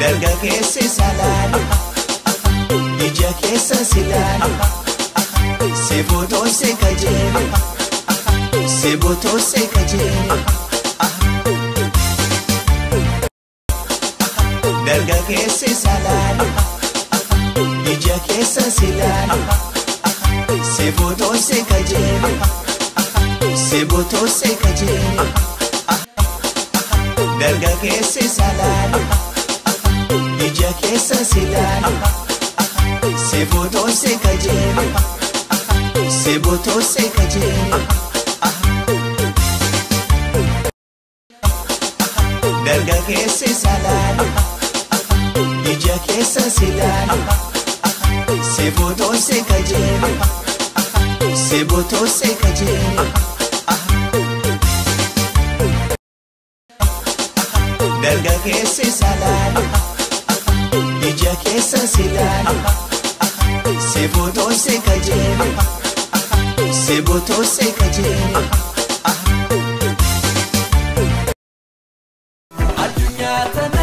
Dargaggeessi salaalu, ija keessa si laalu, si fuutuu si kajeelu, si butuu si kajeelu. Dargaggeessi salaalu, ija keessa si laalu, si fuutuu si kajeelu, si butuu si kajeelu. Dargaggeessi salaalu, ija keessa si laalu, si fuutuu si kajeelu, si butuu si kajeelu. Dargaggeessi salaalu, ija keessa si laalu, si fuutuu si kajeelu, si butuu si kajeelu. Dargaggeessi salaalu, ija keessa si laalu, si fuutuu si kajeelu, si butuu si kajeelu. Addunyaa tana.